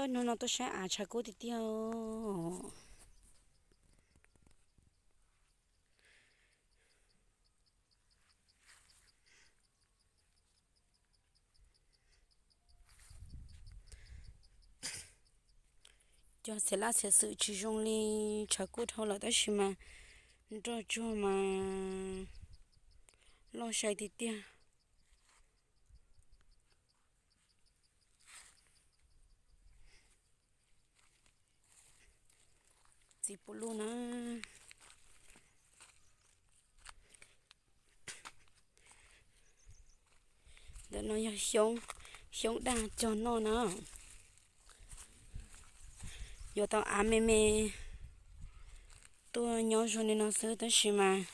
Hnub no tuaj saib av tshav kub tiag tiag. Cog txiav laj txiav xwm tsis zoo li, tshav kub dhau lawm tab sis mas nroj tsuag mas loj sai tiag tiag. Txiv puv luj na. Ntawm no yog xyoob, xyoob daj cog noj na. Yuav tau av me me tuaj nyob zoo li no xwb tab sis mas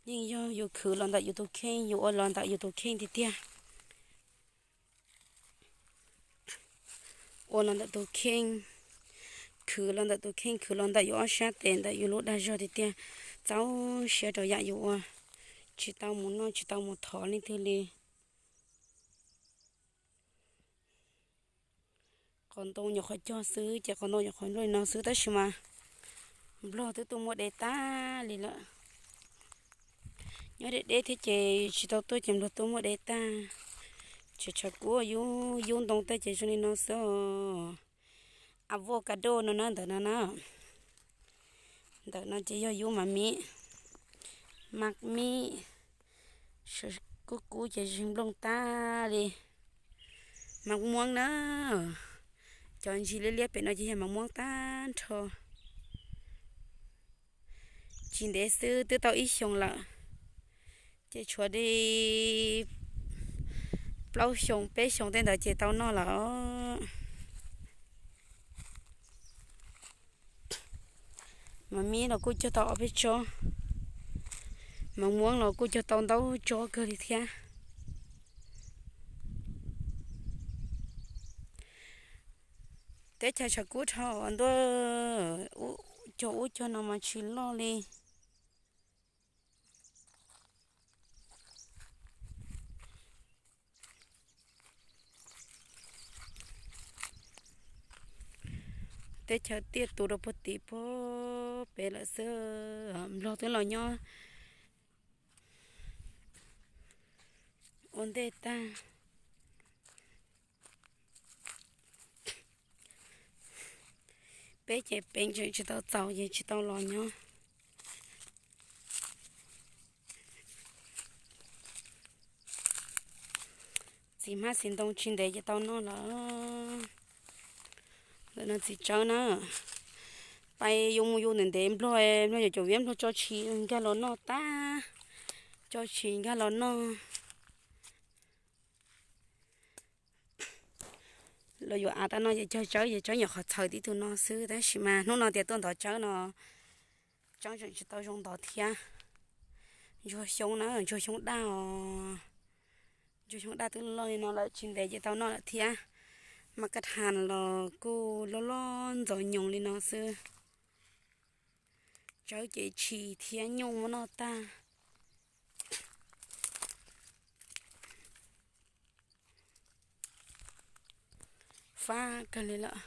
yeej yog yus khwv los ntawm yus tus kheej, yus ua los ntawm yus tus kheej tiag tiag. Ua los ntawm tus kheej, khwv los ntawm tus kheej, khwv los ntawm yus ob sab tes ntawm yus lub dag zog tiag tiag. Txaus siab rau yam yus ua, tsis tau mus noj tsis tau mus thov leej twg li. Qhov ntoo nyuam qhuav cog xwb ces qhov ntoo nyuam qhuav nploj li no xwb tab sis mas nplog twb tuaj muab de tag li lawm. Nyob deb deb thiab ces tsis tau tuaj ces nplog tuaj muab de tag. Ces tshav kub yub yub ntoo tej ces zoo li no xwb os. Avocado no na, ntawm no na. Ntawm no ces yog yub mas mib, mas mib, kub kub ces zeeg nplooj tag li. Mas muab na, cov ntsis liab liab pem no ces yog mas muab tag nrho. Tsis ntev xwb twb tau ib xyoos lawm, ces tshuav li plaub xyoos peb xyoos tej ntawd ces tau noj lawm. Mas mib los kuj cog tau ob peb tsob, mas muab los kuj cog tau ntau tsob kawg li thiab. Teb chaws tshav kub dhau ntuj, cog ub cog no mas tsis loj li. Teb chaws tiaj tus rau puag tim puag pem lawm xwb, nplog twb los nyob ua ntej tag. Peb ces peev tseem tsis tau txaus ces tsis tau los nyob. Txiv hmab txiv ntoo tsis ntev ces tau noj lawm. Ntawm no txiv tsawb na, pais yus mus yus ntev ntev nplog, nplog yuav caum viab nplog tso tshis nkag los noj tag, tso tshis nkag los noj. Los yuav av tau no ces cog tsawb ces tsawb nyuam qhuav txhaws tib tug no xwb tab sis mas hnub no tias tuaj ntov tsawb no, tsawb tseem tsis tau zoo ntov thiab. Ntsuag xyoob na, ntsuag xyoob daj os. Ntsuag xyoob daj twb loj li no lawm tsis ntev ces tau noj lawm thiab. Mas kaj dhas los kuj loj loj ntxov nyoos li no xwb. Tsawb ces tshis thiab nyuj muab noj tag. Fab kawg li lawm.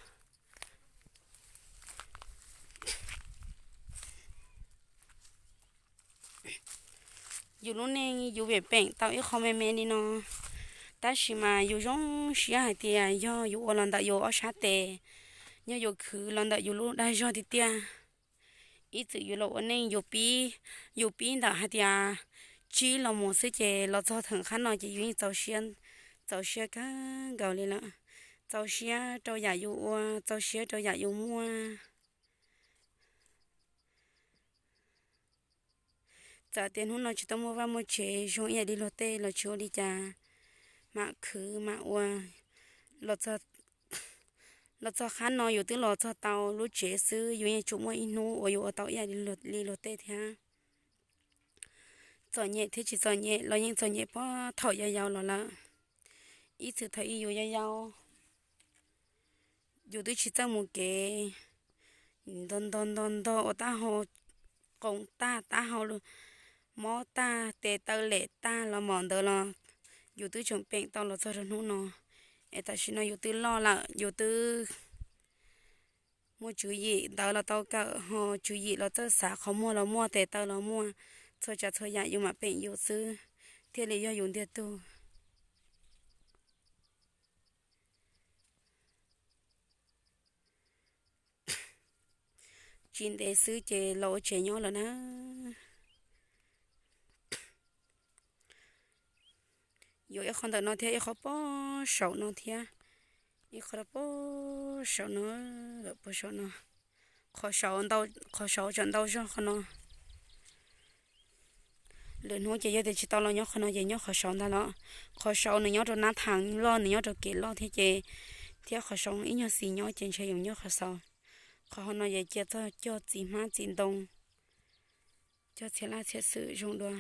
Yus lub neej yus vim peem tau ib qho me me li no, tab sis mas yus zoo siab hais tias yog yus ua los ntawm yus ob sab tes, yog yus khwv los ntawm yus lub dag zog tiag tiag. Ib txwm yus los ua neej yus pib, yus pib ntawm hais tias tsib los mus xwb ces los txog theem qhab no ces yus yeej txaus siab, txaus siab kawg nkaus li lawm. Txaus siab rau yam yus ua, txaus siab rau yam yus muaj. Txawm tias hnub no tsis tau muaj vaj muaj tsev zoo ib yam li luag tej los tsis ua li cas, mam khwv mam ua. Los txog qhab no yus twb los txog tau lub tsev xwb, yus yeej tsum muaj ib hnub uas yus ua tau ib yam li luag tej thiab. Txom nyem thiab tsis txom nyem los yeej txom nyem puag thaum yau yau los lawm. Ib txwm thaum ub yus yau yau, yus twb tsis txawj mus kev, ntog ntog ntog ntog ua taub hau qoom tag, taub hau mob tag, tes taw lem tag los mam ntawd los yus twb tseem peem tau los txog rau hnub no. Es tam sim no yus twb loj lawm, yus twb Muaj tswv yim ntawv los tau kawm, ho tswv yim los txawj xav, qhov muag los muaj, tes taw los muaj, txhua tsav txhua yam yus mam peem yus xwb, thiaj li yog yus ntiag tug. Tsis ntev xwb ces los ua tsev nyob lawm na. Yuav ib qho ntawm no thiab ib qho pob saum no thiab, ib qho rau pob saum no, pob saum no, qhov saud, qhov saud tseem ntau zog qhov no. Lwm hnub ces yog tias tsis tau los nyob qhov no ces nyob qhov saud ntag los. Qhov saud nws nyob rau nab thas loj, nws nyob rau kev loj thiab ces, thiab qhov saud ib nyuag xis nyob ces ntshe yus nyob qhov saud. Qhov hauv no ces cia txog cog txiv hmab txiv ntoo, cog txhia laj txhia xwm zoo dua.